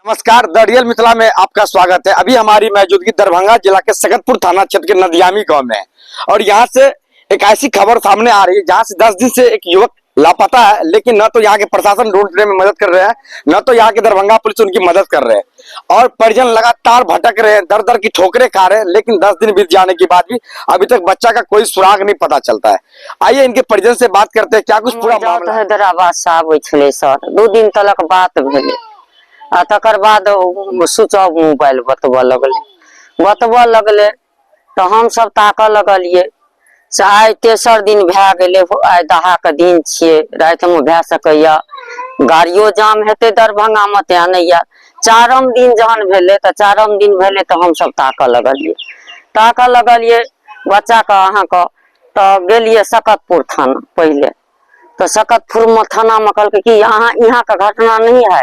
नमस्कार, the real Mithila में आपका स्वागत है। अभी हमारी मौजूदगी दरभंगा जिला के सकतपुर थाना क्षेत्र के नदियामी गांव में है और यहाँ से एक ऐसी खबर सामने आ रही है जहाँ से 10 दिन से एक युवक लापता है, लेकिन न तो यहाँ के प्रशासन ढूंढने में मदद कर रहे हैं, न तो यहाँ के दरभंगा पुलिस उनकी मदद कर रहे हैं और परिजन लगातार भटक रहे हैं, दर दर की ठोकरें खा रहे हैं, लेकिन 10 दिन बीत जाने के बाद भी अभी तक बच्चा का कोई सुराग नहीं पता चलता है। आइए इनके परिजन से बात करते हैं, क्या कुछ पूरा मामला है। हैदराबाद से आबै छलै सर, 2 दिन तलक बात भेलै आ तकर बाद स्विच ऑफ मोबाइल बतबऽ लगलै, बतबऽ लगलै तऽ हमसब ताकऽ लगलियै से आइ तेसर दिन भए गेलै, आइ दाहाके दिन छियै, रातिमे भए सकैया, गाड़ियो जाम हेतै दरभंगामे तेँ नहि आयल। चारम दिन जहन भेलै तऽ चारम दिन भेलै तऽ हमसब ताकऽ लगलियै, ताकऽ लगलियै बच्चाके अहाँके, तऽ गेलियै सकतपुर थाना पहिले, तऽ सकतपुरमे थानामे कहलकै कि अहाँ यहाँके घटना नहीं है,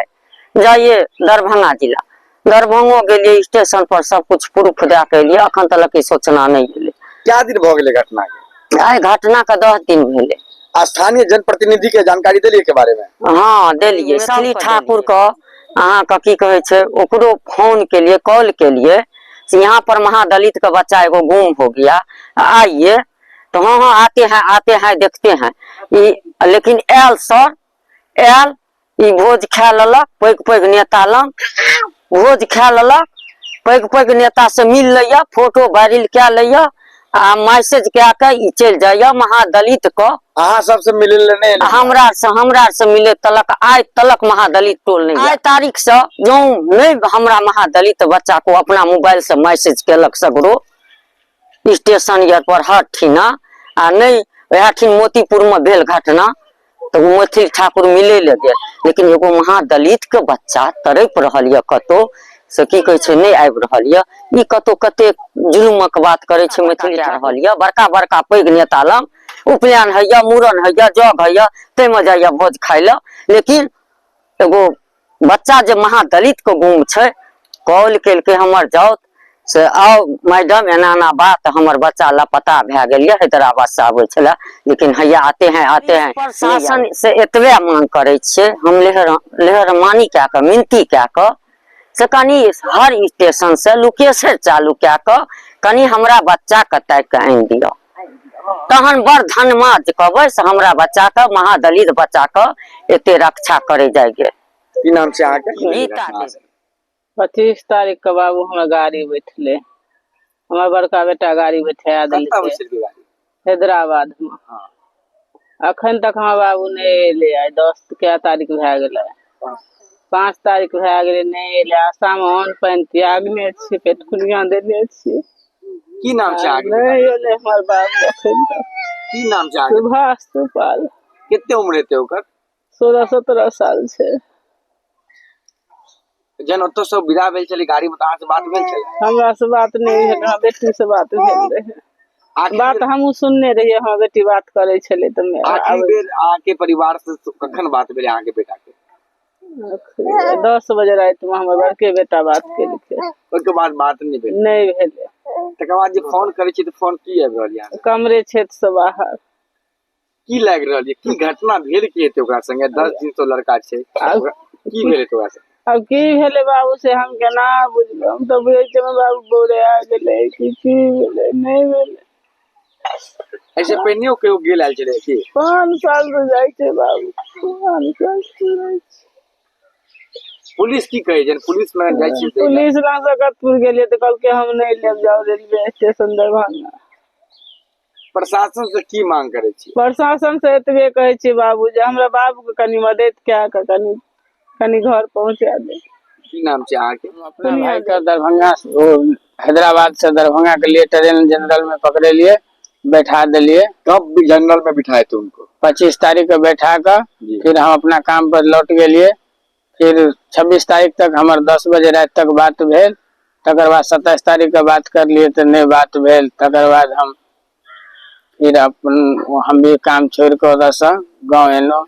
जाइए दरभंगा जिला। दरभंगो गेलियै, स्टेशन पर सब कुछ प्रूफ दए के एलियै, अखन तलक ई सूचना नहि एलै। क्या दिन भऽ गेलै घटना के? आइ घटना के 10 दिन भेलै। स्थानीय जनप्रतिनिधि के जानकारी देलियै के बारे में? हँ देलियै। मैथिली ठाकुर के अहाँके की कहै छै, ओकरो फोन केलियै, कॉल केलियै से यहाँ पर महादलित के बच्चा एगो गुम हो गया, आइए। तो हाँ हाँ आते हैं आते हैं देखते हैं ई, लेकिन आयल सर, आयल ई भोज खा लेलक, पैघ पैघ नेता लग भोज खा लेलक, पैघ पैघ नेता से मिल लैया, फोटो वायरल कए लैया आ मैसेज कए के ई चलि जाइया महादलित के। अहाँ सबसे मिले ले नहीं एलै? हमरा से मिले तलक आइ तलक महादलित टोल नहीं। आइ तारीख से जौं नहीं हमरा महादलित बच्चा को अपना मोबाइल से मैसेज केलक सगरो स्टेशन यर पर हर ठिना आ नहीं वएह ठिन मोतीपुर में भेल घटना तऽ ओ मैथिल ठाकुर मिलै लए गेल, लेकिन एगो महादलित के बच्चा तड़पि रहल यऽ कतौ से की कहै छै नहि आबि रहल यऽ। ई कतौ कते जुलुमक बात करै छै मैथिल जा रहल यऽ, बड़का बड़का पैघ नेता लग उपनयन होइए, मूड़न होइए, जग होइए, ताहिमे जाइए भोज खाइ लए, लेकिन एगो बच्चा जे महादलित के गुम छै, कॉल केलकै हमर जाउत से आउ मैडम एना एना बात, हमर बच्चा लापता भए गेल यऽ, हैदराबाद से आबै छलै, लेकिन हैया आते हैं आते हैं। प्रशासन से एतबे मांग करै छियै हम, लेहर लेहरमानी कए कऽ मिनती कए कऽ से कनि हर स्टेशन से लोकेशन चालू कए कऽ कनि हमरा बच्चा के ताकि कऽ आनि दिअ, तहन बड़ धन्यवाद कहबै से हमरा बच्चा के, महादलित बच्चा के एते रक्षा करै जाइ गेल। की नाम छै अहाँके? गीता देवी। 25 तारीख के बाबू हमर गाड़ी बैठले, हमर बड़का बेटा गाड़ी बैठा कतऽ देलकै बैठेलकै गाड़ी? हैदराबाद मे। अखन तक हमर बाबू नहि एलै। आइ 10 कै तारीख भए गेलै, 5 तारीख भए गेलै, नहि एलै। आशामे अन्न पानि त्यागने छियै, पेट खुनिया देने छियै। की नाम छै अहाँके? नहि एलै हमर बाबू अखन तक। की नाम छै अहाँके? सुभाष सुपाल। कते उम्र हेतै ओकर? 16-17 साल छै। जहन ओतऽ सब विदा भेल छलै गाड़ी में तऽ अहाँ से बात भेल छलै? हमरा से बात नहि भेल, हमरा बेटी से बात भेल रहै। आखिरी बात हमहूँ सुनने रहियै, हमर बेटी बात करै छलै तऽ आखिरी बेर अहाँके परिवार से कखन बात भेलै अहाँके बेटा के? 10 बजे रातिमे हमर बड़के बेटा बात केलकै। ओहिके बाद बात नहि भेल? नहि भेलै। तकर बाद जे फोन करै छी तऽ फोन की आबि रहल यऽ? कमरे क्षेत्र से बाहर। की लागि रहल यऽ, की घटना भेल की हेतै ओकरा संगे? 10 दिन से लड़का छै, की भेल हेतै ओकरा संगे? आब की भेलै बाबू से हम केना बुझबै? हम तऽ बुझै छियै हमर बाबू बौरे आ गेलै कि की भेलै नहि भेलै। एहिसे पहिनेओ कहियो गेल आयल छलै की? 5 साल से जाइ छै बाबू, 5 साल से जाइ छै। पुलिस की कहै छै? पुलिस मे जाइ छियै तऽ पुलिस लग सकतपुर गेलियै तऽ कहलकै हम नहि लेब, जाउ रेलवे स्टेशन दरभंगा। प्रशासन से की मांग करै छी? प्रशासन से एतबे कहै छियै बाबू जे हमरा बाबू के कनि मदद कए कऽ कनि कनि घर पहुँचा दे। की नाम छै अहाँके? अपना भाई का दरभंगा वो हैदराबाद से दरभंगा के लिए ट्रेन जनरल में पकड़ेलिए, बैठा दिलिए। कब जनरल में बिठाए थे उनको? 25 तारीख के बैठा कर जी। फिर हम अपना काम पर लौट गेलिए। फिर 26 तारीख तक हमर 10 बजे राति तक बात भेल। तकर बाद 27 तारीख के बात करलिए तऽ नहि बात भेल। तकर बाद हम फिर अपन हम भी काम छोड़ के ओतऽ से गाँव एलहुँ।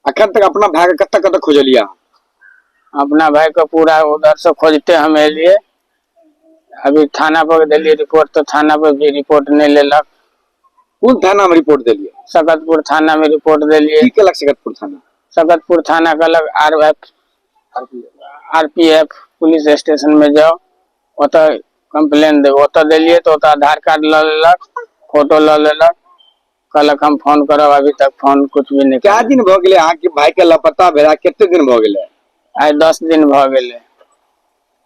अखन तक अपना भाई के कतऽ कतऽ खोजलियै अहाँ? अपना भाई के पूरा उधर से खोजते हम एलिए। अभी थाना पर देलिए रिपोर्ट तऽ थाना पर भी रिपोर्ट नहीं लेलक। कोन थाना में रिपोर्ट देलियै? सकतपुर थाना में रिपोर्ट देलिए। की केलक सकतपुर थाना? सकतपुर थाना कहलक आरपीएफ पुलिस स्टेशन मे जाउ, ओतऽ कम्प्लेन देब। ओतऽ देलियै तऽ ओतऽ आधार कार्ड लऽ लेलक, फोटो लऽ लेलक, कहलक हम फोन करब। अभी तक फोन कुछ भी नहि क्या केलक। दिन भऽ गेलै अहाँके भाई के लापता भेला? कते दिन भऽ गेलै? आइ 10 दिन भऽ गेलै।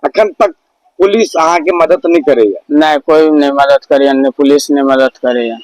अखन तक पुलिस अहाँके मदद नहि करैया? नहि, कोइ नहि मदद करैया, नहि पुलिस नहि मदद करैया।